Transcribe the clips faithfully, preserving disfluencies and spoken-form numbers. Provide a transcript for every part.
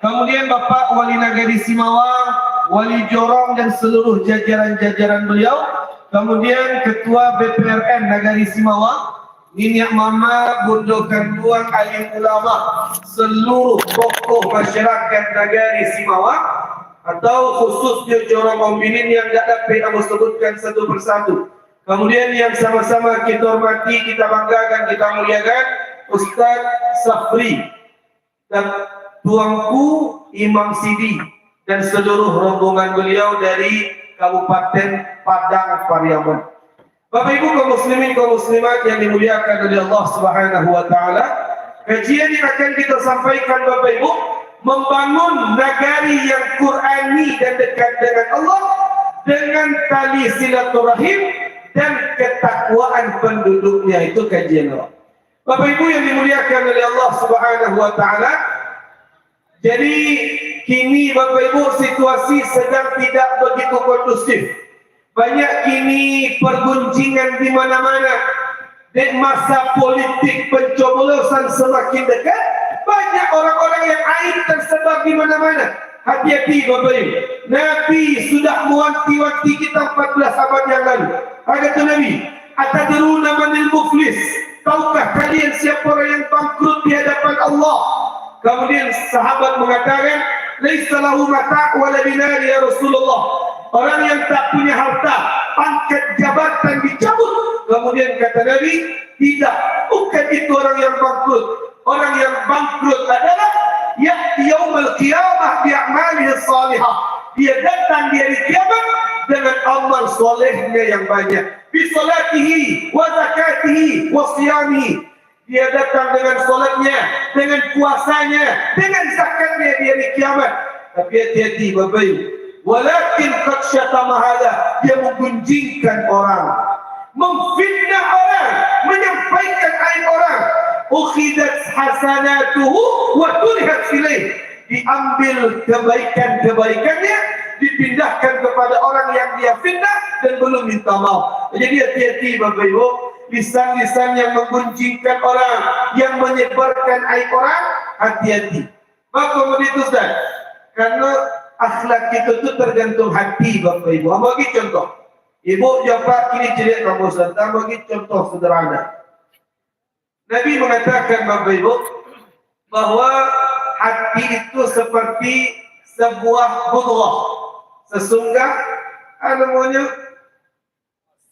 Kemudian Bapak Wali Nagari Simawang, Wali Jorong dan seluruh jajaran-jajaran beliau, kemudian Ketua B P R N Nagari Simawang, niniak mamak, bundo kanduang, alim ulama, seluruh tokoh masyarakat Nagari Simawang, atau khususnyo Jorong Ombilin yang dak dapek ambo sebutkan satu persatu. Kemudian yang sama-sama kita hormati, kita banggakan, kita muliakan, Ustaz Safri dan Tuanku Imam Sidi dan seluruh rombongan beliau dari Kabupaten Padang Pariaman. Bapak Ibu kaum muslimin, kaum muslimat yang dimuliakan oleh Allah Subhanahu wa taala, kajian yang akan kita sampaikan, Bapak Ibu, membangun nagari yang Qurani dan dekat dengan Allah dengan tali silaturahim dan ketakwaan penduduknya, itu kajian awak. Bapak Ibu yang dimuliakan oleh Allah Subhanahu wa taala, jadi kini Bapak Ibu situasi sedang tidak begitu kondusif. Banyak kini pergunjingan di mana-mana. Dek masa politik pencoblosan semakin dekat, banyak orang-orang yang aib tersebar di mana-mana. Hati-hati Bapak Ibu. Nabi sudah mewanti-wanti kita empat belas abad yang lalu. Apa kata Nabi? "Atadruna manil muflis?" Tahukah kalian siapa orang yang bangkrut di hadapan Allah? Kemudian sahabat mengatakan, "Laisa lahu mata' wala dinar, ya Rasulullah." Orang yang tak punya harta, pangkat jabatan dicabut. Kemudian kata Nabi, "Tidak, bukan itu orang yang bangkrut. Orang yang bangkrut adalah ya'ti yaumal qiyamah bi a'malihi salihah." Dia datang di hari kiamat dengan amal solehnya yang banyak. "Bi salatihi wa zakatihi wa siyamihi." Dia datang dengan salatnya, dengan puasanya, dengan zakatnya di hari kiamat. Tapi hati-hati, Bapak Ibu. "Walakin qad syatama hadha." Dia menggunjingkan orang, memfitnah orang, menyampaikan aib orang. "Ukhidat hasanatuhu wa turihat ilaih." Diambil kebaikan-kebaikannya, dipindahkan kepada orang yang dia fitnah dan belum minta maaf. Jadi hati-hati Bapak Ibu, lisan-lisan yang menggunjingkan orang, yang menyebarkan aib orang, hati-hati. Maka begitu Ustaz, karena akhlak kita tu tergantung hati Bapak Ibu. Ambo bagi contoh. Ibu jo Pak kini caliak kamu Ustaz, ambo bagi contoh sederhana. Nabi mengatakan, Bapak Ibu, bahwa hati itu seperti sebuah mudghah. Sesungguh, apa namanya,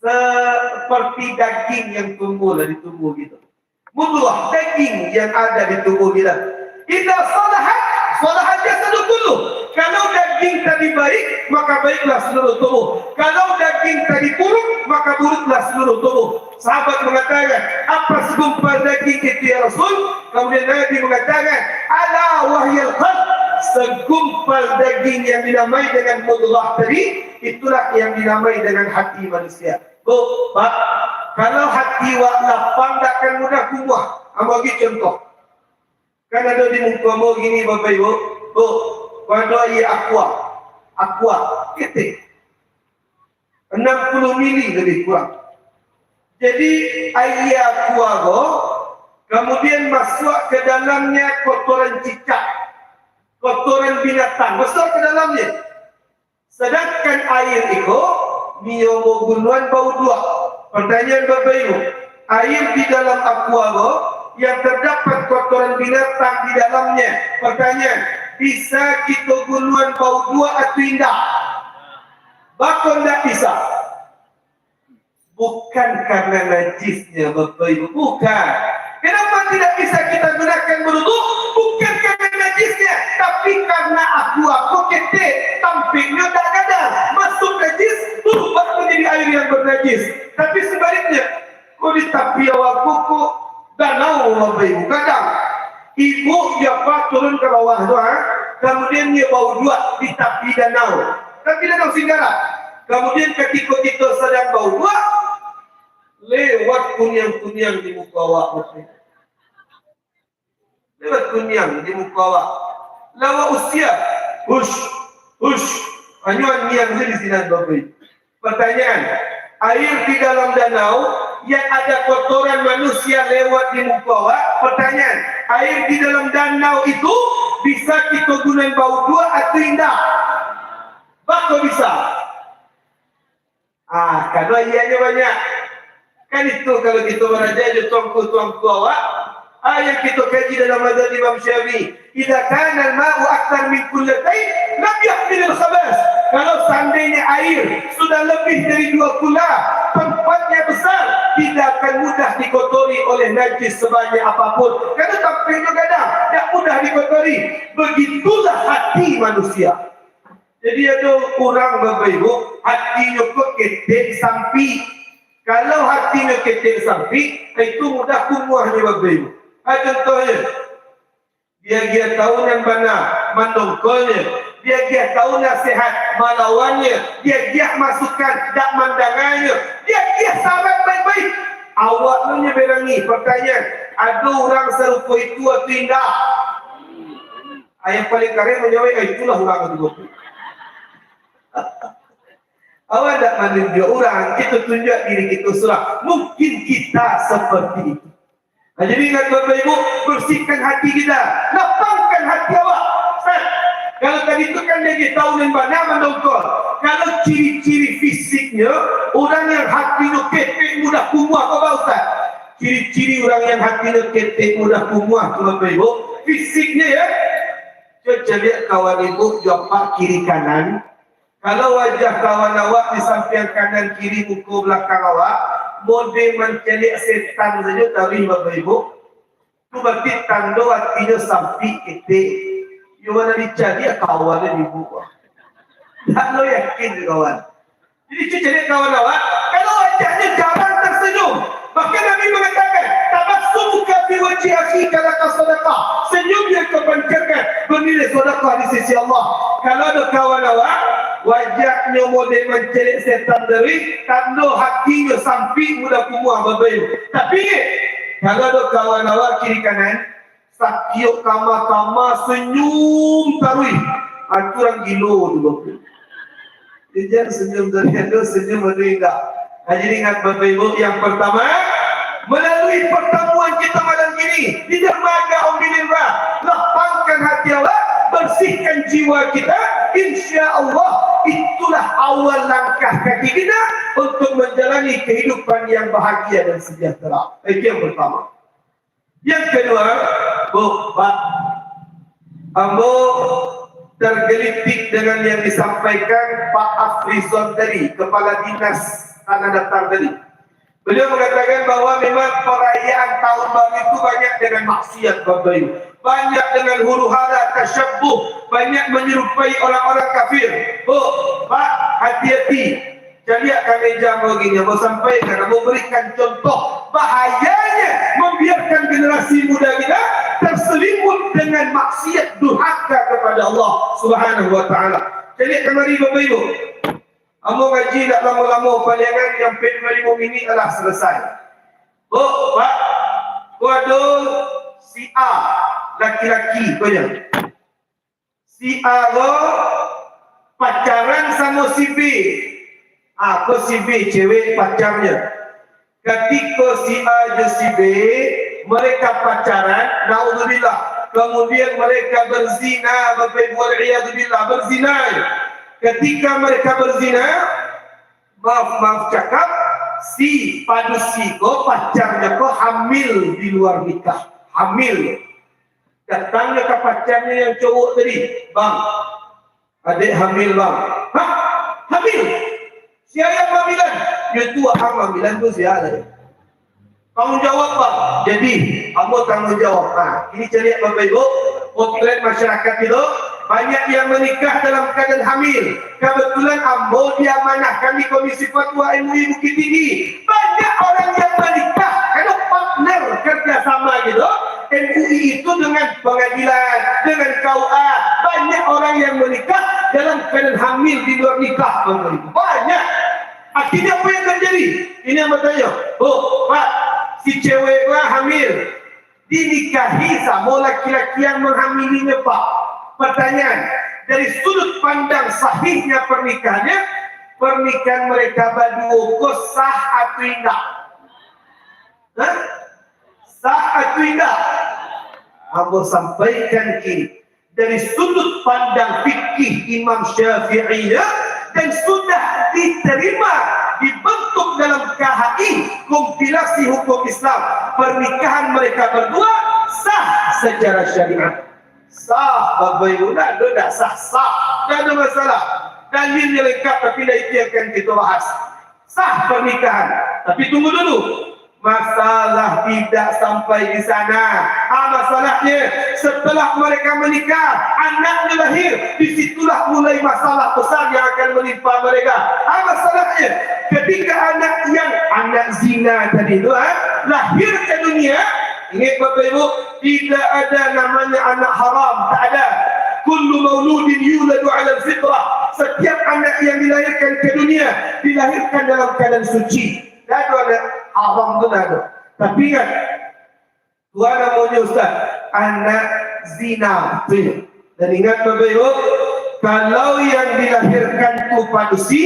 seperti daging yang tumbuh lah di tubuh kita. Mudghah, daging yang ada di tubuh kita. Idza salahat, salahal jasadu kulluh. Kalau daging tadi baik, maka baiklah seluruh tubuh. Kalau daging tadi buruk, maka buruklah seluruh tubuh. Sahabat mengatakan, "Apa segumpal daging itu, ya Rasul?" Kemudian Nabi mengatakan, "Ala wa hiyal qalb." Segumpal daging yang dinamai dengan mudghah tadi, itulah yang dinamai dengan hati manusia. Bu, Pak, kalau hati wak lapang, dak akan mudah kumuah. Ambo bagi contoh. Kan ado di muko ambo gini, Bapak Ibu. Bu, ado aia aqua. Aqua, ketek. Enam puluh mili lebih kurang. Jadi, aia aqua ko, kemudian masuk ke dalamnya kotoran cicak, kotoran binatang, masuk ke dalamnya. Sedangkan aia iko, nio mo gunoan bauduak. Pertanyaan Bapak Ibu, aia di dalam aqua ko, yang terdapat kotoran binatang di dalamnya. Pertanyaan, bisa kito gunoan bauduak atau indak? Bako ndak bisa? Bukan karena najisnya, Bapak Ibu, bukan. Kenapa tidak bisa kita gunakan berwudu? Bukan karena najisnya, tapi karena aqua ko ketek, tampiknyo dak gadang. Masuk najis, berubah menjadi air yang bernajis. Tapi sebaliknya, ko di tapi awak ko, ko danau, Bapak Ibu, gadang. Ibu jo Pak turun ka bawah tu, ha? Kemudian nio bauduak di tapi danau. Tapi danau Singgarak. Kemudian katiko kito sadang bauduak, lewat kuniang-kuniang di muko awak. Lewat kuniang di muko awak. Lawa usia. Hush, hush. Hanyo niang sajo di sinan, Bapak Ibu. Pertanyaan, air di dalam danau yang ada kotoran manusia lewat di muko awak. Pertanyaan, air di dalam danau itu Bisa kito gunoan bauduak atau indak? Bako bisa? Ah, kado ayaknyo banyak. Kan itu kalau kito baraja jo tuangku-tuangku awak, ah, yang kito kaji dalam mazhab Imam Syafi'i, "Idza kana al-ma'u aktsar min qullatain, lam yahmilil khabas." Kalau seandainya air sudah lebih dari dua kula, tempatnya besar, tidak akan mudah dikotori oleh najis sebanyak apapun. Karena tampeknyo gadang, tidak mudah dikotori. Begitulah hati manusia. Jadi ado urang, Bapak Ibu, hatinyo ko ketek sampik. Kalau hatinyo ketek sampik, itu mudah kumuahnyo, Bapak Ibu. Ha, contohnyo, diagiah tahu nan bana, mandongkolnyo. Diagiah tahu nasihat, malawannyo. Diagiah masukan, dak mandanganyo. Diagiah saran baik-baik, awak nyo berangi. Pertanyaan, ado urang sarupo itu atau indak? Ayah paling kareh manjawab, "Ah, itulah urang tu." Awak ndak manunjuak urang, kito tunjuak diri kito surang. Mungkin kita seperti itu. Nah, jadi ingat Bapak Ibu, bersihkan hati kita, lapangkan hati awak. Ustaz, kalau tadi tu kan dia tahu nan bana mandongkol. Kalau ciri-ciri fisiknya, orang yang hatinyo ketek mudah kumuah, apa Ustaz? Ciri-ciri orang yang hatinyo ketek mudah kumuah tu, Bapak Ibu, fisiknya ya. Cubo caliak kawan ibu jo apak kiri kanan. Kalau wajah kawan awak di sampiang kanan kiri muko balakang awak, mode mancaliak setan sajo taruih, Bapak Ibu. Tu barati tando atinyo sampik ketek. Iyo, ma nan dicaliak kawan ibu. Ndak lo yakin kawan. Jadi, cubo caliak kawan awak, kalau wajahnya jarang tersenyum. Bahkan Nabi mengatakan, "Tabassumuka fi wajhi akhika laka sadaqah." Senyum yang kau pancarkan bernilai sedekah di sisi Allah. Kalau ada kawan awak, wajahnyo model mancaliak setan tadi, tando hatinyo sampik mudah kumuah, Bapak Ibu. Tapi, kalau ada kawan awak kiri kanan, satiok kama-kama senyum taruih. Ah, tu urang gilo tu, Bapak. Jangan senyum dari anu, senyum dari indak. Nah, jadi ingat, Bapak Ibu, yang pertama, melalui pertemuan kita malam ini, di dermaga Om Bilin Bah, lapangkan hati awak, bersihkan jiwa kita, insya Allah, itulah awal langkah kaki kita untuk menjalani kehidupan yang bahagia dan sejahtera. Itu yang pertama. Yang kedua, Bu, Pak, ambo tergelitik dengan yang disampaikan Pak Afrizon tadi, Kepala Dinas Tanah Datar tadi. Beliau mengatakan bahwa memang perayaan tahun baru itu banyak dengan maksiat, Bapak Ibu. Banyak dengan huru-hara, tasyabbuh, banyak menyerupai orang-orang kafir. Bu, Pak, hati-hati. Caliak ka meja ambo gini, ambo sampaikan, ambo berikan contoh bahayanya membiarkan generasi muda kita terselimut dengan maksiat durhaka kepada Allah Subhanahu wa Ta'ala. Caliak kamari, Bapak Ibu. Ambo ngaji ndak lamo-lamo, palingan nyampe limo minit alah selesai. Bu, Pak, ko ado si A, laki-laki ko nyo. Si A ko pacaran samo si B. Ah, ko si B cewek pacarnyo. Katiko si A jo si B, mereka pacaran, naudzubillah. Kemudian mereka berzina, Bapak Ibu, wal iyadzubillah, berzina. Ketika mereka berzina, maaf, maaf cakap, si padusi ko, pacarnyo ko hamil di luar nikah. Hamil. Datangnyo ka pacarnyo yang cowok tadi, "Bang, adek hamil, Bang." "Hah? Hamil? Sia yang hamilan?" "Yo tu, ang hamilan tu sia tadi." "Tanggung jawab, Bang." Jadi, ambo tanggung jawab. Nah, ini caliak, Bapak Ibu, potret masyarakat itu, banyak yang menikah dalam keadaan hamil. Kebetulan ambo diamanahkan di Komisi Fatwa M U I Bukittinggi. Banyak orang yang menikah, karena partner kerjasama gitu, M U I itu dengan pengadilan, dengan K U A. Banyak orang yang menikah dalam keadaan hamil di luar nikah, Bapak Ibu. Banyak. Akhirnya apa yang terjadi? Ini yang bertanya, "Oh, Pak, si cewek lah hamil." Dinikahi samo laki-laki yang menghamilinya, Pak. Pertanyaan, dari sudut pandang sahihnya pernikahannya, pernikahan mereka baduo ko sah atau indak? Hah? Sah atau indak? Ambo sampaikan kini, dari sudut pandang fikih Imam Syafi'i, dan sudah diterima, dibentuk dalam K H I, kompilasi hukum Islam, pernikahan mereka berdua sah secara syariat. Sah, Bapak Ibu, ndak ado, ndak sah, sah, ndak ado masalah. Dalilnya lengkap, tapi ndak itu yang akan kita bahas. Sah pernikahan. Tapi tunggu dulu. Masalah tidak sampai di sana. Ah, masalahnya, setelah mereka menikah, anaknya lahir, di situlah mulai masalah besar yang akan menimpa mereka. Ah, masalahnya, ketika anak yang, anak zina tadi itu, ah, lahir ke dunia, ingat Bapak Ibu, tidak ada namanya anak haram, tak ada. Kullu mauludin yuladu alal fitrah. Setiap anak yang dilahirkan ke dunia, dilahirkan dalam keadaan suci. Ndak ado anak haram tu, ndak ado. Tapi ingat, tu namonyo, Ustaz, anak zina. Tu. Dan ingat, Bapak Ibu, kalau yang dilahirkan tu padusi,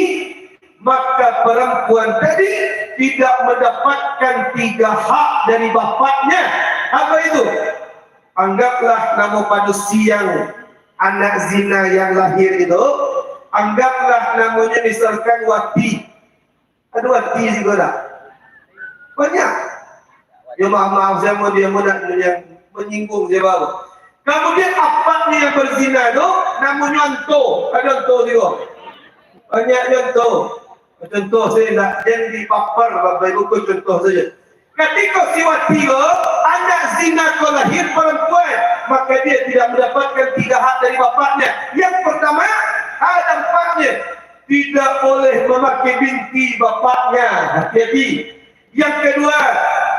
maka perempuan tadi tidak mendapatkan tiga hak dari bapaknya. Apa itu? Anggaplah namo padusi yang anak zina yang lahir itu, anggaplah namonyo misalkan Wati. Ado Wati siko ndak? Banyak. Yo, maaf-maaf, sia mun, sia mun ndak menyang-, menyinggung sia baru. Kamudian, apaknyo yang berzina tu namonyo Anto. Ado Anto siko? Banyak jo Anto. Contoh sajo, ndak, jan dibaper, Bapak Ibu, ko contoh sajo. Katiko si Wati ko, anak zina ko lahir parampuan, maka dia tidak mendapatkan tiga hak dari bapaknya. Yang pertama, hak dampaknya, tidak boleh memakai binti bapaknya. Hati-hati. Yang kedua,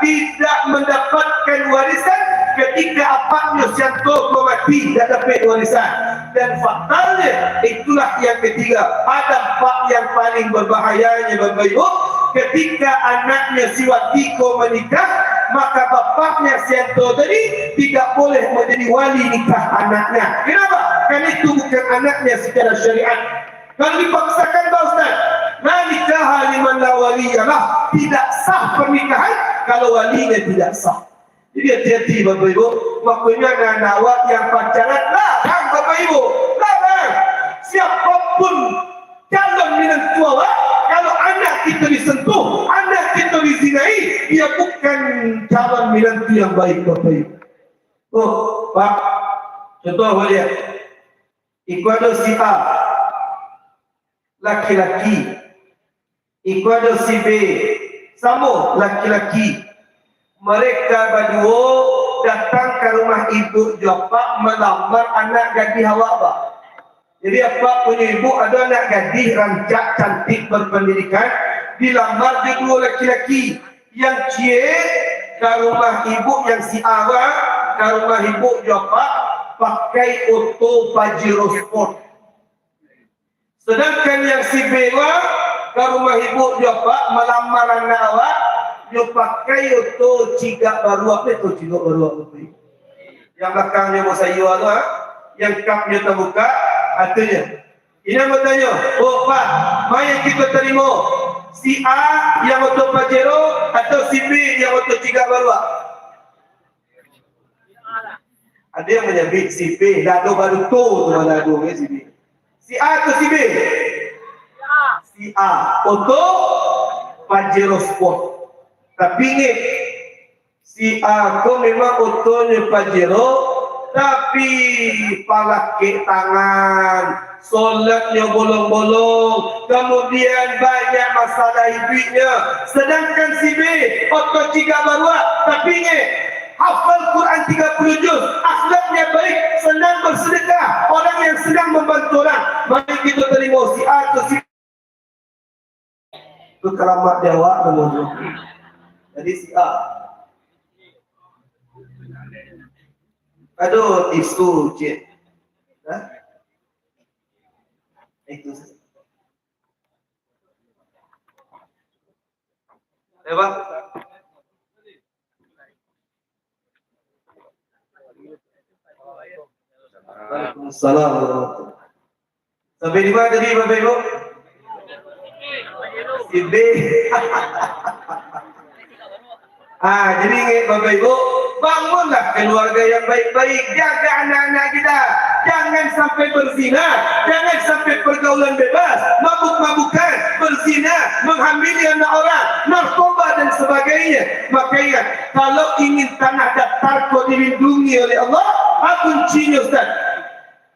tidak mendapatkan warisan ketika apaknyo si Anto ko mati, tidak dapat warisan. Dan fatalnya, itulah yang ketiga, hak dampak yang paling berbahayanya, Bapak Ibu, ketika anaknya si Wati ko menikah, maka bapaknya si Anto tadi tidak boleh menjadi wali nikah anaknya. Kenapa? Karena itu bukan anaknya secara syariat. Kalau dipaksakan, Pak Ustaz, la nikaha liman la waliya lah. Tidak sah pernikahan kalau walinya tidak sah. Jadi hati-hati, Bapak Ibu. Makanya anak-anak awak yang pacaran, larang, Bapak Ibu. Larang. Siapapun calon minantu awak, kalau anak kita disentuh, anak kita dizinai, dia bukan calon minantu yang baik, Bapak Ibu. Oh, Pak. Contoh, Pak, lihat. Iko ado si A, laki-laki. Iko ado si B, samo laki-laki. Mereka baduo datang ka rumah ibu jo apak malamar anak gadih awak, Pak. Jadi, apak punyo ibu ado anak gadih rancak, cantik, berpendidikan, dilamar jo duo laki-laki. Yang ciek ka rumah ibu, yang si A, Pak, ka rumah ibu jo apak pakai oto Pajero Sport. Sedangkan yang si B wa ka rumah ibu jo apak malamar anak awak, nyo pakai oto cigak baruak, oto cigak baruak tu. Yang balakang nyo basayua tu, ha? Yang kapnyo tabukak, ha, tu nyo. Inyo batanyo, "Oh, Pak, ma nan kito tarimo? Si A yang oto Pajero atau si B yang oto cigak baruak?" Ado yang manyabik si B, lah tu baru tu, tu lah tu, si B. Si A atau si B? Si A, oto Pajero Sport. Tapi ingek, si A ko memang otonyo Pajero, tapi palakek tangan, solatnyo bolong-bolong, kamudian banyak masalah iduiknyo. Sedangkan si B, oto cigak baruak, tapi ingek, hafal Quran tiga puluh juz, akhlaknya baik, senang bersedekah, orang yang senang membantu orang. Mari kito tarimo si A atau si B. Tu karamat di awak tu. Jadi si A. Aduh, tisu, cik. Hah? Itu. Ya, Bang. Waalaikumsalam warahmatullahi. Sampai di mana tadi, Bapak Ibu? Si B. Ah, jadi ingat Bapak Ibu, bangunlah keluarga yang baik-baik, jaga anak-anak kita. Jangan sampai berzina, jangan sampai pergaulan bebas, mabuk-mabukan, berzina, menghamili anak orang, narkoba dan sebagainya. Maka ingat, kalau ingin tanah datar ko dilindungi oleh Allah, apa kuncinya, Ustaz?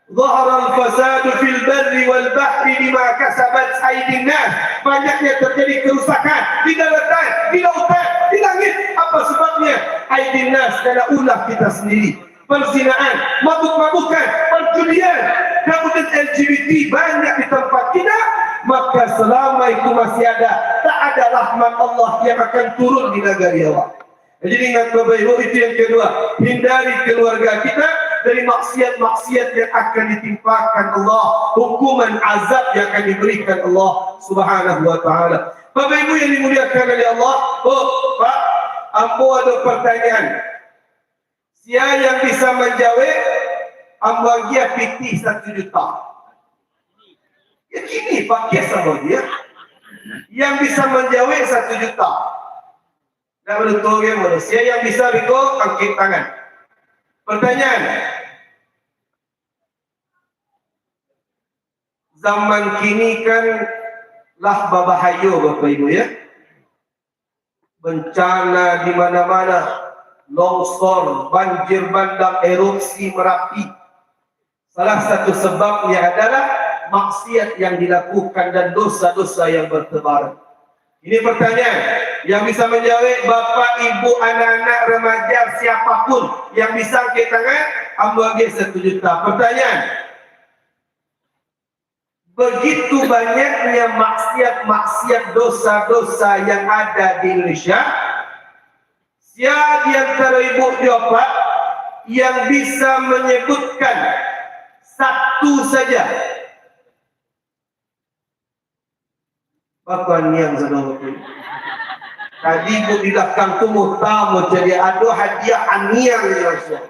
Zaharal fasadu fil barri wal bahri bima kasabat aidin nas. Banyaknya terjadi kerusakan di daratan, di lautan, di langit. Apa sebabnya? Aidin nas, karena ulah kita sendiri. Perzinaan, mabuk-mabukan, perjudian, kemudian L G B T banyak di tempat kita, maka selama itu masih ada, tak ada rahmat Allah yang akan turun di nagari awak. Jadi ingat Bapak Ibu, itu yang kedua, hindari keluarga kita dari maksiat-maksiat yang akan ditimpakan Allah, hukuman azab yang akan diberikan Allah Subhanahu wa Ta'ala. Bapak Ibu yang dimuliakan oleh Allah, oh, Pak, ambo ada pertanyaan. Sia yang bisa manjawek, ambo agiah pitih satu juta. Ya kini, pakai sama dia. Yang bisa manjawek satu juta. Nak menutup game dulu. Sia yang bisa biko, angkik tangan. Pertanyaan. Zaman kini kan lah babahayo, Bapak Ibu, ya. Bencana di mana-mana, longsor, banjir bandang, erupsi Merapi. Salah satu sebabnya adalah maksiat yang dilakukan dan dosa-dosa yang bertebaran. Ini pertanyaan yang bisa menjawab, bapak, ibu, anak-anak, remaja, siapapun yang bisa angkat tangan, ambo agiah satu juta. Pertanyaan, begitu banyaknya maksiat-maksiat, dosa-dosa yang ada di Indonesia, sia di antara ibu jo apak yang bisa menyebutkan satu saja? Bapak niang saudara tu. Tadi ibu di belakang tu muta mau jadi ado hadiah aniang ni langsung.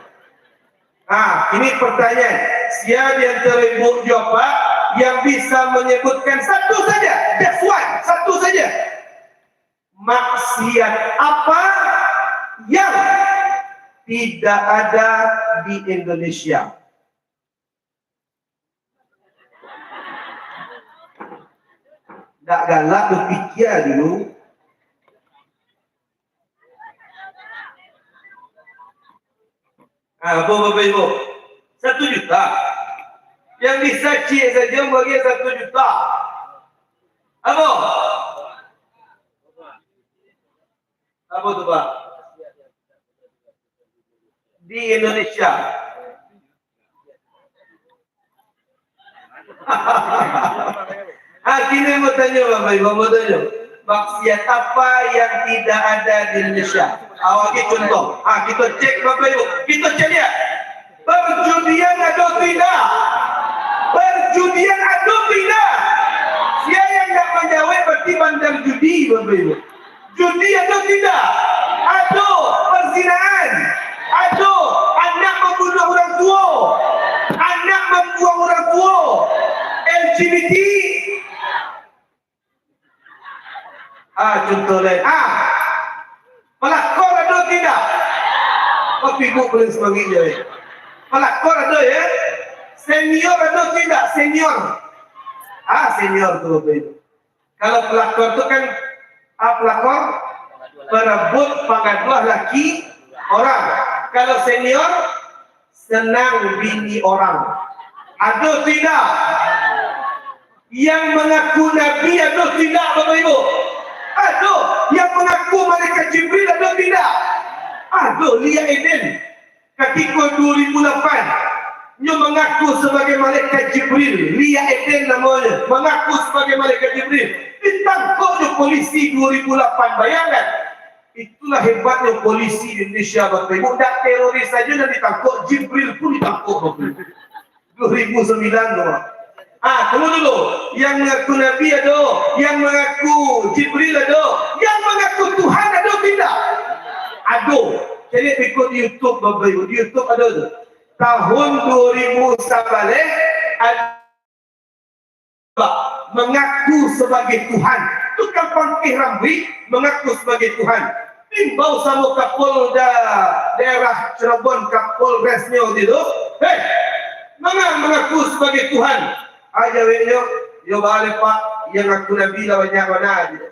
Ha, ini pertanyaan. Sia di antara ibu jo apak yang bisa menyebutkan satu saja, just one, satu saja. Maksiat apa yang tidak ada di Indonesia? Ndak galak bapikia dulu. Ah, apo, Bapak Ibu? Satu juta. Yang bisa ciek saja bagi satu juta. Apo? Apo tu, Pak? Di Indonesia. Ah, kini mau tanyo, Bapak Ibu, mau tanyo. Maksiat apa yang tidak ada di Indonesia? Awak ni contoh. Ah, kita cek, Bapak Ibu. Kita cek dia. Perjudian ado tidak? Perjudian ado tidak? Sia yang nak manjawab berarti bandar judi, Bapak Ibu. Judi ado tidak? Ado. Perzinaan ado. Anak mambunuah urang tuo. Anak mambuang urang tuo. L G B T. Ah, contoh lain. Ah, pelakor ado tidak? Oh, ibu boleh semangat je. Pelakor ado, ya? Senior ado tidak? Senior. Ah, senior tu, Bapak Ibu. Kalau pelakor tu kan, ah, pelakor perebut pangaduah laki orang. Kalau senior, senang bini orang. Ado tidak? Yang mengaku nabi ado tidak, Bapak Ibu? Ado. Yang mengaku malaikat Jibril ado tidak? Ado. Lia Eden. Katiko duo ribu lapan, nyo mangaku sabagai malaikat Jibril, Lia Eden namonyo, mangaku sabagai malaikat Jibril, ditangkok jo polisi duo ribu lapan. Bayangkan, itulah hebatnyo polisi di Indonesia, Bapak Ibu. Dak teroris sajo nan ditangkok, Jibril pun ditangkok, Bapak Ibu. Duo ribu sambilan tu. Ah, tunggu dulu. Yang mengaku nabi ado, yang mengaku Jibril ado, yang mengaku Tuhan ado tidak? Ado. Jadi ikut di YouTube, Bapak Ibu. Di YouTube ado tu. Tahun duo ribu sabaleh, ado mengaku sebagai Tuhan. Tukang pangkih rambuik mengaku sebagai Tuhan. Imbau samo Kapolda daerah Cirebon, Kapolresnyo wakatu tu, "Hei, manga mangaku sabagai Tuhan?" Jaweknyo, "Yo baleh, Pak, nan ngaku nabi lah banyak bana," jaweknyo.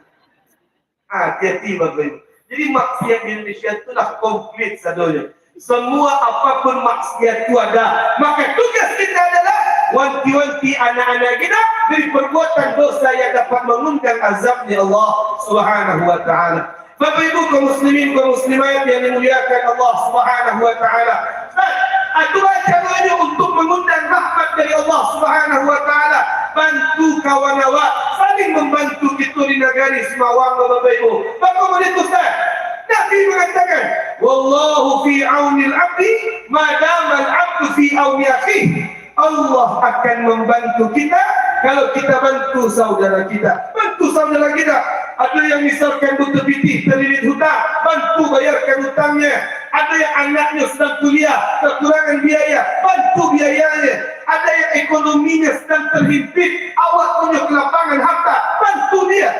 Ah, hati-hati, Bapak Ibu. Jadi, maksiat di Indonesia tu lah komplit sadonyo. Semua apapun maksiat tu ada. Maka tugas kita adalah wanti-wanti anak-anak kita dari perbuatan dosa yang dapat mengundang azabnya Allah Subhanahu wa Ta'ala. Bapak Ibu kaum muslimin, kaum muslimat yang dimuliakan Allah Subhanahu wa Taala. Ustaz, aturan caronyo untuk mengundang rahmat dari Allah Subhanahu wa Taala. Bantu kawan awak, saling membantu kito di nagari Simawang, Bapak Ibu. Bagaimana itu, Ustaz? Nabi mengatakan, "Wallahu fi aunil abdi, ma damal abdu fi auni akhih." Allah akan membantu kita kalau kita bantu saudara kita. Bantu saudara kita. Ada yang misalkan butuh pitih, terlilit hutang, bantu bayarkan hutangnya. Ada yang anaknya sedang kuliah, kekurangan biaya, bantu biayanya. Ada yang ekonominya sedang terhimpit, awak punya kelapangan harta, bantu dia.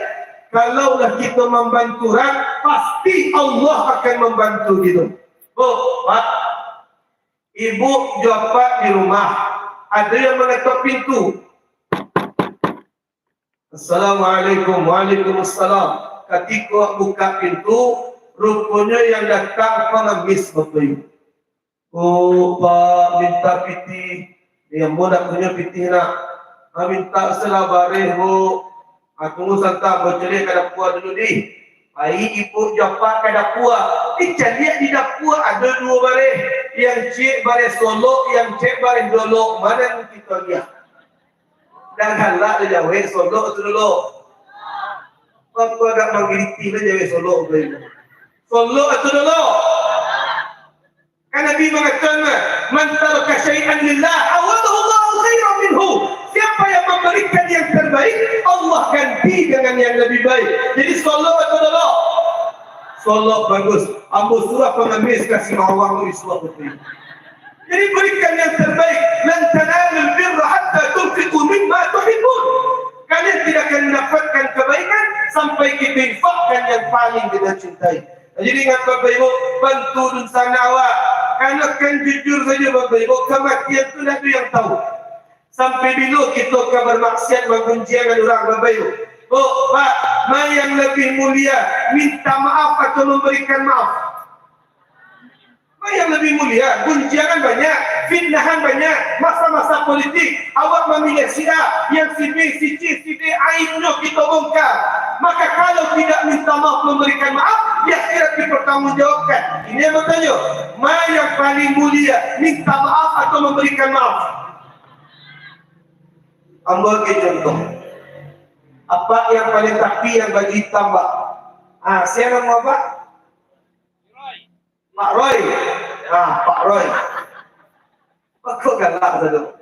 Kalaulah kita membantu orang, pasti Allah akan membantu kita. Oh, Pak, ibu jo apak di rumah, ado yang mangetok pintu. "Assalamualaikum." "Waalaikumsalam." Katiko buka pintu, ruponyo yang datang pangamis, Bapak Ibu. "Oh, Pak, minta pitih." "Di ambo ndak punyo pitih, Nak." "Ah, minta salah bareh, Bu." "Ah, tunggu sabanta, ambo caliak ka dapua dulu, dih." Pai ibu jo apak ka dapua. Dicaliak di dapua ado duo bareh. Yang ciek bareh solok, yang ciek bareh dolok. Mano nan kito liek? Dah galak dah jawek, solok atau dolok? Aku agak manggiliti dah jawek solok tu. Solok atau dolok? Kan Nabi mangatokan, "Man taraka syai'an lillah, awadahu Allahu khairan minhu." Siapa yang memberikan yang terbaik, Allah ganti dengan yang lebih baik. Jadi, solok atau dolok? Solok. Bagus. Ambo surah pangamis ka Simawang tu isuak tu. Jadi, berikan yang terbaik. "Lan tanalul birra hatta tunfiqu mimma tuhibbun." Kalian tidak akan mendapatkan kebaikan sampai kita infakkan yang paling kita cintai. Jadi ingat, Bapak Ibu, bantu dunsanak awak. Karena kan jujur saja, Bapak Ibu, kematian tu ndak ada yang tahu. Sampai bilo kito ka bermaksiat, manggunjiangkan urang, Bapak Ibu? Oh, Pak, ma yang lebih mulia, minta maaf atau memberikan maaf? Ma yang lebih mulia? Gunjiangan banyak, fitnahan banyak, masa-masa politik, awak mamilih si A, yang si B, si C, si D, aibnyo kito bongkar. Maka kalau tidak minta maaf, memberikan maaf, di akhirat dipertanggungjawabkan. Ini yang bertanya, ma yang paling mulia, minta maaf atau memberikan maaf? Ambo bagi contoh. Apak yang paling tapi yang baju hitam, Pak. Ah, sia namo apak? Pak Roy. Ah, Pak Roy. Kok galak sajo?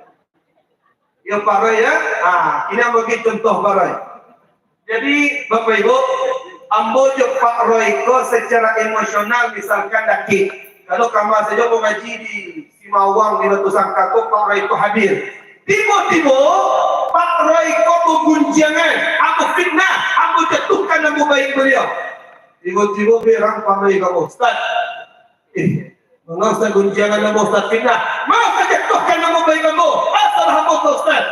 Yo, Pak Roy, ya. Ah, ini ambo bagi contoh, Pak Roy. Jadi, Bapak Ibu, ambo jo Pak Roy ko secara emosional misalkan dakek. Kalau kama sajo mangaji di Simawang, di Batusangka ko, Pak Roy ko hadir. Tibo-tibo, Pak Roy ko bagunjiangan, ambo fitnah, ambo jatuhkan namo baik baliau. Tibo-tibo berang Pak Roy ko, "Ustaz, eh, manga Ustaz gunjiangan namo Ustaz fitnah? Manga Ustaz jatuhkan namo baik ambo? Apo salah ambo ko, Ustaz?"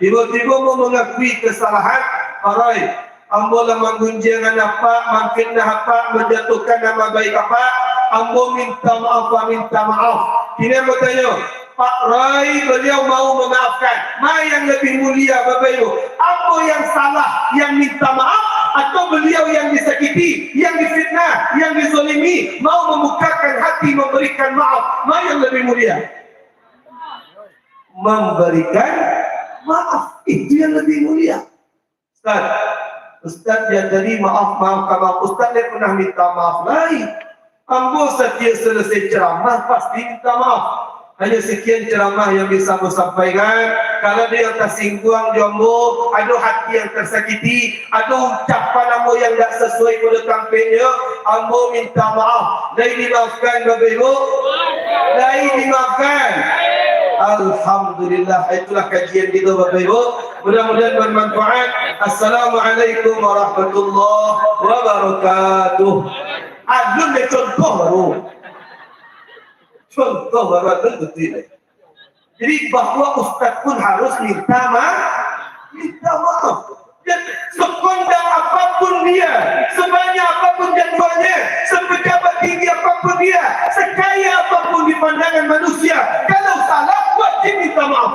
Tibo-tibo mau mangakui kesalahan, "Pak Roy, ambo lah manggunjiangan apak, mamfitnah apak, manjatuhkan nama baik apak. Ambo minta maaf, Pak, minta maaf." Kini ambo tanyo, Pak Roy, baliau mau mamaafkan. Ma yang lebih mulia, Bapak Ibu? Ambo yang salah, yang minta maaf, atau baliau yang disakiti, yang difitnah, yang dizalimi, mau membukakan hati memberikan maaf? Ma yang lebih mulia? Memberikan maaf, itu yang lebih mulia. "Ustaz, Ustaz, yang tadi maaf, maaf, maaf. Ustaz, dia pernah minta maaf lai. Ambo satiap selesai ceramah, pasti minta maaf. Hanya sekian ceramah yang bisa ambo sampaikan. Kalau ada yang tersinggung jo ambo, ada hati yang tersakiti, ada ucapan ambo yang tak sesuai pada tampilnya, ambo minta maaf." Lai dimaafkan, Bapak Ibu? Lai dimaafkan? Alhamdulillah. Itulah kajian kita, Bapak Ibu. Mudah-mudahan bermanfaat. Assalamualaikum warahmatullahi wabarakatuh. Alun deh contoh baru. Contoh baru alun tu tu. Jadi, bahwa ustaz pun harus minta ma-, minta maaf. Dan sekondang apapun dia, sebanyak apapun jadwalnya, sepejabat tinggi apapun dia, sekaya apapun di pandangan manusia, kalau salah, wajib minta maaf.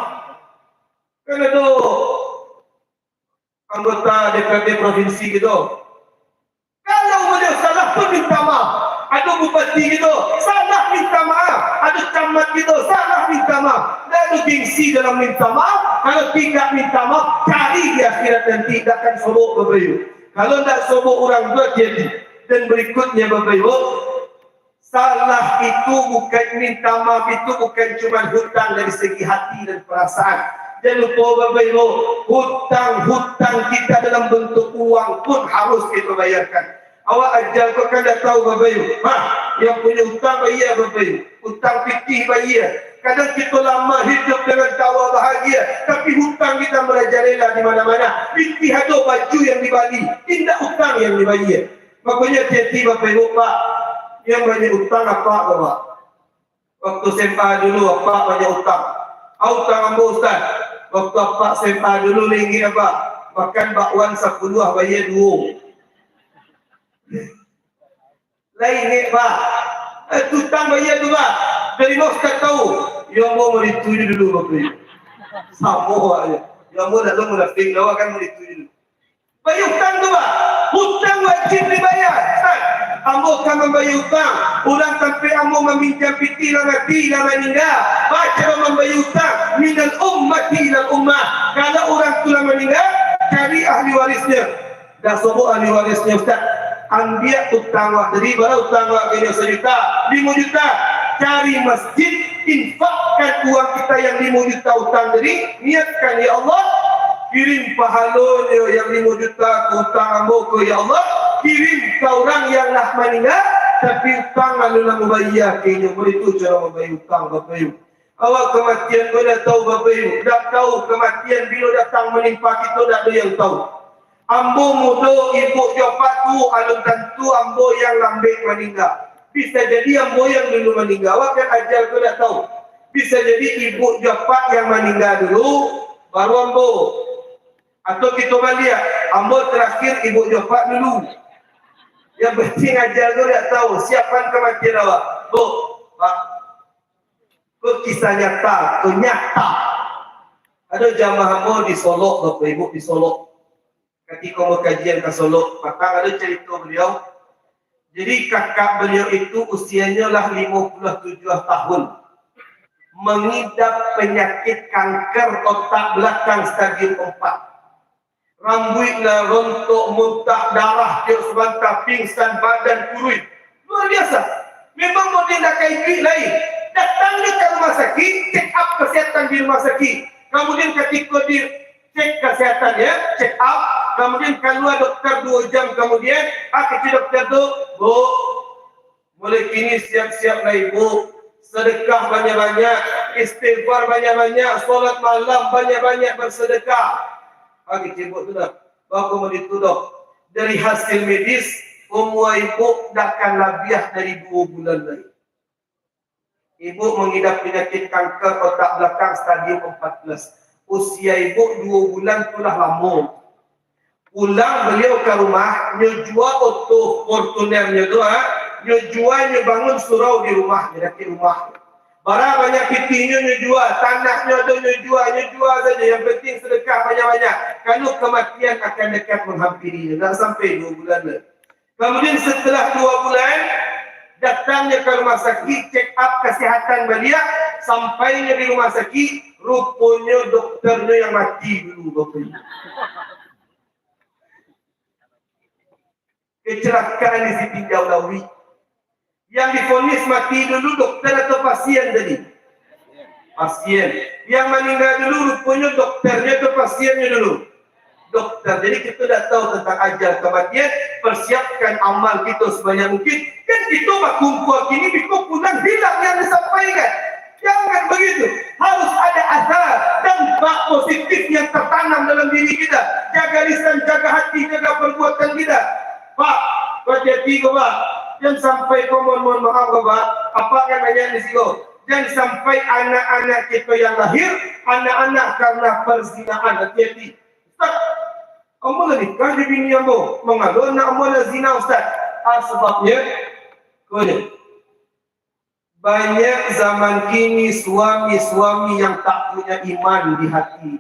Kan ado anggota D P R D provinsi gitu. Kalau baliau salah pun minta maaf. Ado bupati gitu, salah minta maaf. Ado camat gitu, salah minta maaf. Ndak ado gengsi dalam minta maaf. Kalau tidak minta maaf, cari di akhirat nanti, ndak akan sobok, Bapak Ibu. Kalau ndak sobok urang tu, hati-hati. Dan berikutnya, Bapak Ibu, salah itu bukan, minta maaf itu bukan cuma hutang dari segi hati dan perasaan. Jangan lupa, Bapak Ibu, hutang-hutang kita dalam bentuk uang pun harus kita bayarkan. Awak aja ko kan ndak tahu, Bapak Ibu. Ha, yang punya hutang bayar, Bapak Ibu. Hutang pitih bayar. Kadang kita lama hidup dengan tawa bahagia, tapi hutang kita merajalela di mana-mana. Pitih ado, baju yang dibali, indak hutang yang dibayar. Makonyo hati-hati, Bapak Ibu, Pak. Yang banyak utang apak, Pak. Waktu S M A dulu, apak banyak utang. Ah, utang ambo, Ustaz. Waktu apak S M A dulu, lai ingek apak. Makan bakwan sapuluah, bayar duo. Lai ingek, Pak. Eh, tu utang bayar tu, Pak. Dari ma Ustaz tahu? Yo, ambo murid tu dulu, Bapak. Samo aja. Yo, ambo dak tahu munafik, dak kan murid tu dulu. Bayar utang tu, Pak. Utang wajib dibayar. Ustaz, ambo ka mambayar utang. Urang sampai ambo maminjam pitih lah mati, lah maningga. Baco mambayar utang. Minal ummati ilal ummah. Kalau urang tu lah maningga, cari ahli warisnya. Dah sobok ahli warisnya, Ustaz. Ambiak utang awak tadi, bara utang awak kini? Sajuta, limo juta. Cari masjid, infakkan uang kita yang limo juta utang tadi, niatkan, "Ya Allah, kirim pahalonyo yang limo juta ka utang ambo ko, ya Allah, kirim ka urang yang lah maningga, tapi utang alun lah mambayar ka inyo." Baitu caro mambayar utang, Bapak Ibu. Awak kamatian ko dak tahu, Bapak Ibu, dak tahu kamatian bilo datang manimpa kito, dak ado yang tahu. Ambo mudo, ibuk jo apak tuo, alun tantu ambo yang lambek maningga. Bisa jadi ambo yang dulu maningga. Awak kan ajal ko dak tahu. Bisa jadi ibuk jo apak yang maningga dulu, baru ambo. Atau kito baliak, ambo terakhir, ibuk jo apak dulu. Yang penting ajal ko dak tahu, siapan kamatian awak. Bu, Pak, ko kisah nyata, ko nyata. Ado jamaah ambo di Solok, Bapak Ibu, di Solok. Katiko ambo kajian ka Solok, patang ado carito baliau. Jadi, kakak baliau itu usianyo lah limo puluah tujuah tahun. Mangidap panyakik kanker otak balakang stadium ampat. Rambuik lah rontok, muntah darah tiok sabanta, pingsan, badan kuruih. Luar biasa. Memang model dak ka iduik lai. Datang dek ka rumah sakik, check up kesehatan di rumah sakik. Kamudian, katiko di check kesehatan, ya, check up. Kamudian, kalua dokter duo jam kamudian, ah, kecek dokter tu, "Bu, mulai kini siap-siap lah ibu. Sedekah banyak-banyak, istighfar banyak-banyak, solat malam banyak-banyak, bersedekah." Ah, kecek ibu tu dah. Bako mode tu, Dok? Dari hasil medis, umua ibu dak akan labiah dari duo bulan lai. Ibu mangidap panyakik kanker otak balakang stadium ampat belas. Usia ibu duo bulan tu lah lamo. Pulang baliau ka rumah, nyo jua oto Fortuner nyo tu, ha? Nyo jua, nyo bangun surau di rumah, di dakek rumah. Bara banyak pitihnyo nyo jua, tanahnyo ado nyo jua, nyo jua sajo. Yang penting sedekah banyak-banyak. Kalau kematian akan dekat menghampiri, ndak sampai duo bulan lai. Kamudian, setelah duo bulan, datangnyo ka rumah sakik, check up kasihatan baliak. Sampainyo di rumah sakik, ruponyo dokternyo yang mati dulu, Bapak Ibu. Kecelakaan di Sitinjau Lawi. Yang divonis mati dulu dokter atau pasien tadi? Pasien. Yang maningga dulu ruponyo dokternyo atau pasiennyo dulu? Dokter. Jadi, kito dak tahu tentang ajal kematian, persiapkan amal kito sebanyak mungkin. Kan kito bakumpua kini, biko pulang hilang yang disampaikan. Jangan begitu. Harus ada asar, dampak positif yang tertanam dalam diri kita. Jaga lisan, jaga hati, jaga perbuatan kita. Pak, hati-hati ko, Pak. Jan sampai ko, mohon, mohon maaf, Bapak, apa kan banyak di siko. Jan sampai anak-anak kito yang lahir, anak-anak karena perzinaan, hati-hati. Ustaz, ambo lah nikah jo bini ambo, mangalo anak ambo lah zina, Ustaz. Ah, sababnyo, ko nyo. Banyak zaman kini suami-suami yang tak punya iman di hati.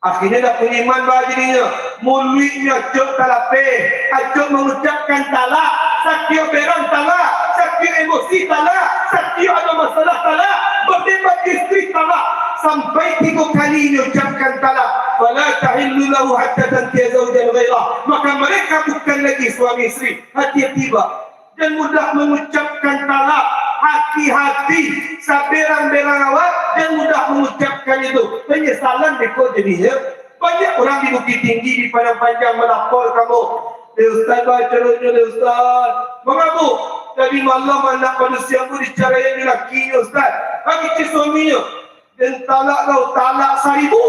Akhirnyo tak punya iman, bah, jadinyo. Muluiknyo acok talapeh, acok mangucapkan talak. Satiok berang talak, satiok emosi talak, satiok ado masalah talak, badebat istri talak. Sampai tigo kali inyo ucapkan talak. "Fala tahillu lahu hatta tankiha zaujan ghairah." Maka mereka bukan lagi suami istri. Hati-hati, bah. Jan mudah mangucapkan talak, hati-hati, saberang-berang awak, jan mudah mangucapkan itu. Panyasalan beko jadinyo. Banyak urang di Bukittinggi, di Padang Panjang malapor ka ambo. "Deh Ustaz, baa caronyo deh Ustaz?" "Manga, Bu?" "Tadi malam anak padusi ambo dicaraian dek lakinyo, Ustaz." "Baa kecek suaminyo?" "Den talak lah, talak saribu."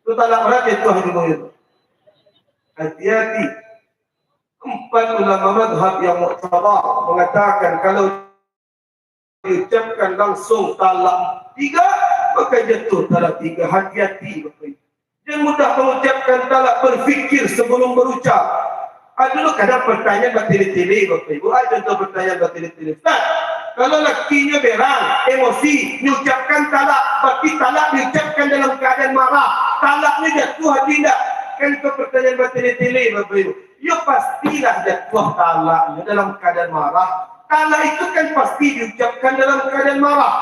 Tu talak bara jatuah di bawah tu. Hati-hati. Empat ulama madhab yang muktabar mengatakan, kalau diucapkan langsung talak tiga, maka jatuh talak tiga. Hati-hati, Bapak Ibu. Jangan mudah mengucapkan talak, berfikir sebelum berucap. Ado lo kadang pertanyaan batele-tele, Bapak Ibu. Ado contoh pertanyaan batele-tele. Ustaz, kalau lakinyo berang, emosi, diucapkan talak, berarti talak diucapkan dalam keadaan marah. Talaknyo jatuh atau indak? Kan itu pertanyaan batele-tele, Bapak Ibu. Yo, pastilah jatuah talaknyo dalam keadaan marah. Talak itu kan pasti diucapkan dalam keadaan marah.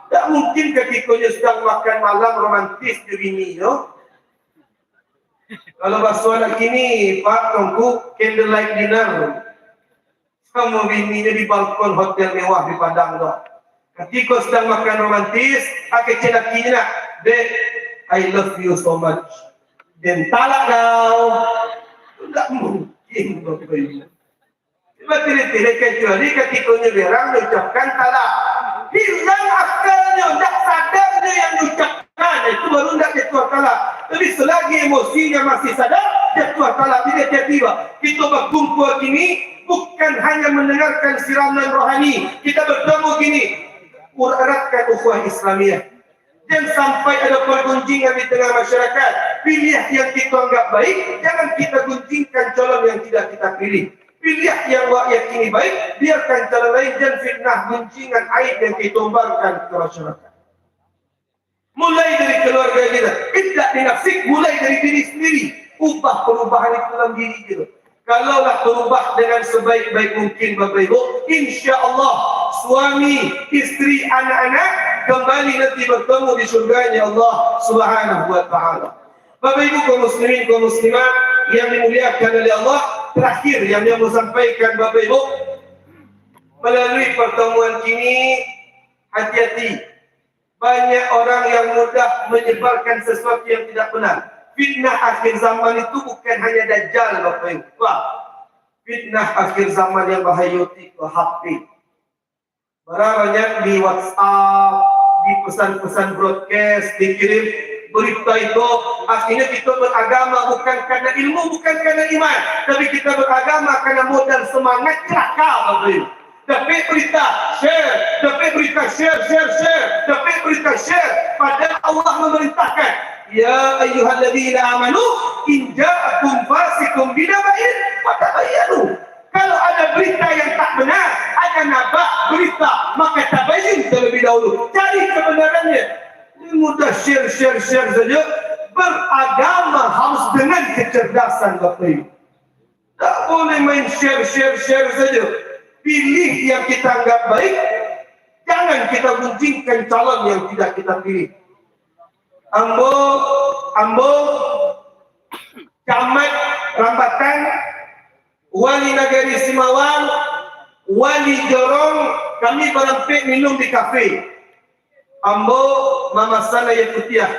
Tak mungkin katiko nyo sedang makan malam romantis jo bininyo. Kalau baso anak kini, Pak, Tuanku, candlelight dinner. Samo bininyo di balkon hotel mewah di Padang tu. Katiko sedang makan romantis, ah, kecek lakinyo nak, "Dek, I love you so much." Den talak kau. Ndak mungkin, Bapak Ibu. Batele-tele, kecuali katiko nyo berang, diucapkan talak. Hilang akalnyo, ndak sadar nyo yang diucapkan, itu baru ndak jatuah talak. Tapi selagi emosinya masih sadar, jatuah talak. Jadi hati-hati, Pak. Kito bakumpua kini bukan hanya mendengarkan siraman rohani. Kita bertemu kini, eratkan ukhuwah Islamiah. Jan sampai ado pergunjingan di tengah masyarakat. Pilih yang kita anggap baik, jangan kita gunjingkan calon yang tidak kita pilih. Pilih yang awak yakini baik, biarkan calon lain, jan fitnah gunjingan aib yang kita umbarkan ke masyarakat. Mulai dari keluarga kita, ibda' binafsik, mulai dari diri sendiri. Ubah perubahan itu dalam diri kita. Kalau lah berubah dengan sebaik-baik mungkin, Bapak Ibu, insya Allah suami, istri, anak-anak kembali nanti bertemu di surganya Allah Subhanahu wa Ta'ala. Bapak Ibu kaum muslimin, kaum muslimat yang dimuliakan oleh Allah, terakhir yang saya mau sampaikan, Bapak Ibu, melalui pertemuan ini, hati-hati. Banyak orang yang mudah menyebarkan sesuatu yang tidak benar. Fitnah akhir zaman itu bukan hanya Dajjal, Bapak Ibu. Wah, fitnah akhir zaman yang bahaya itu H P. Bara banyak di WhatsApp, di pesan-pesan broadcast, dikirim berita itu, akhirnya kita beragama bukan karena ilmu, bukan karena iman, tapi kita beragama karena modal semangat celaka, Bapak Ibu. Dapek berita, share. Dapek berita, share, share, share. Dapek berita, share. Padahal Allah memerintahkan, "Ya ayyuhalladzina amanu, in ja'akum fasiqun binaba'in fatabayyanu." Kalau ada berita yang tak benar, ada nabak berita, maka tabayyun terlebih dahulu. Cari kebenarannya. Ini mudah share, share, share saja. Beragama harus dengan kecerdasan, Bapak Ibu. Tak boleh main share, share, share saja. Pilih yang kita anggap baik, jangan kita gunjingkan calon yang tidak kita pilih. Ambo, ambo, Camat Rambatan, Wali Nagari Simawang, Wali Jorong, kami barampek minum di kafe. Ambo mamasan aia putiah.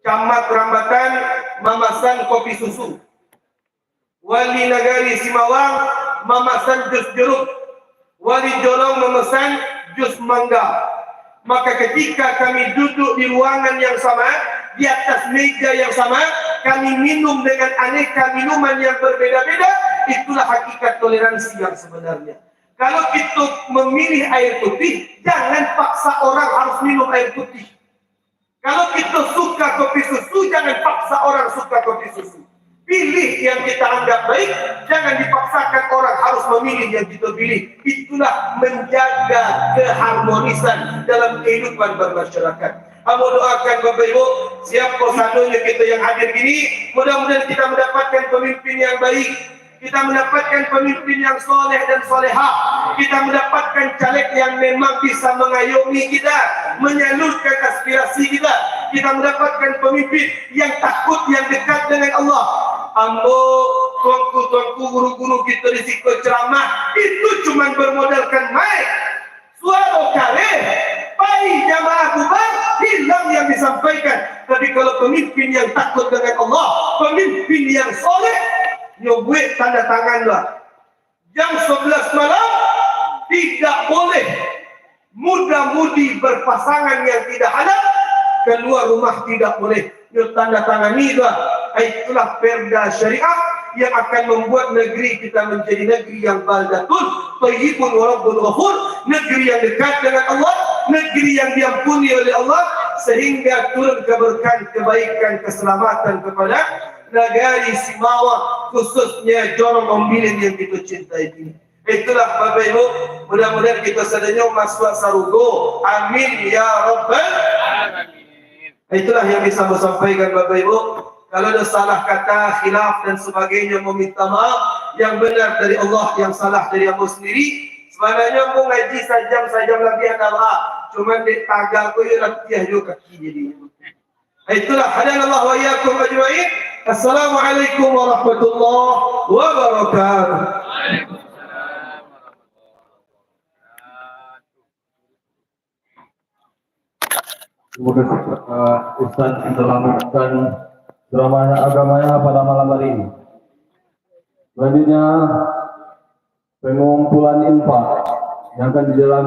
Camat Rambatan mamasan kopi susu. Wali Nagari Simawang mamasan jus jeruk. Wali Jorong mamasan jus mangga. Maka ketika kami duduk di ruangan yang sama, di atas meja yang sama, kami minum dengan aneka minuman yang berbeda-beda, Itulah hakikat toleransi yang sebenarnya. Kalau kita memilih air putih, jangan paksa orang harus minum air putih. Kalau kita suka kopi susu, jangan paksa orang suka kopi susu. Pilih yang kita anggap baik, jangan dipaksakan orang harus memilih yang kita pilih. Itulah menjaga keharmonisan dalam kehidupan bermasyarakat. Ambo doakan Bapak Ibu, siapa sadonyo kita yang hadir ini, mudah-mudahan kita mendapatkan pemimpin yang baik, kita mendapatkan pemimpin yang soleh dan solehah, kita mendapatkan caleg yang memang bisa mengayomi kita, menyalurkan aspirasi kita, kita mendapatkan pemimpin yang takut, yang dekat dengan Allah. Ambo, tuanku-tuanku, guru-guru kita di siko ceramah, itu cuman bermodalkan mic. Suaro kareh, pai jamaah bubar, hilang yang disampaikan. Tapi kalau pemimpin yang takut dengan Allah, pemimpin yang soleh, nyo buek tanda tangan lah. Jam sebelas malam, tidak boleh muda-mudi berpasangan yang tidak halal, keluar rumah tidak boleh. Nyo tanda tangani tu lah. Itulah perda syariah yang akan membuat negeri kita menjadi negeri yang baldatun thayyibun wa rabbun ghafur, negeri yang dekat dengan Allah, negeri yang diampuni oleh Allah, sehingga turun keberkahan, kebaikan, keselamatan kepada nagari Simawa, khususnya Jorong Ombilin yang kita cintai ini. Itulah Bapak Ibu, mudah-mudahan kita sadonyo masuak sarugo. Amin ya rabbal alamin. Itulah yang bisa ambo sampaikan, Bapak Ibu. Kalau ada salah kata, khilaf dan sebagainya, meminta maaf. Yang benar dari Allah, yang salah dari ambo sendiri. Sebenarnya ambo ngaji sajam, sajam labiah dah, Pak. Cuman dek tagal ko, yo latiah jo kaki jadi. Itulah, hadanallahu wa iyyakum ajmain. Assalamualaikum warahmatullahi wabarakatuh. Terima kasih kepada Ustaz yang telah memberikan ceramahnya agamanya pada malam hari ini. Selanjutnya, pengumpulan infak yang akan dijalankan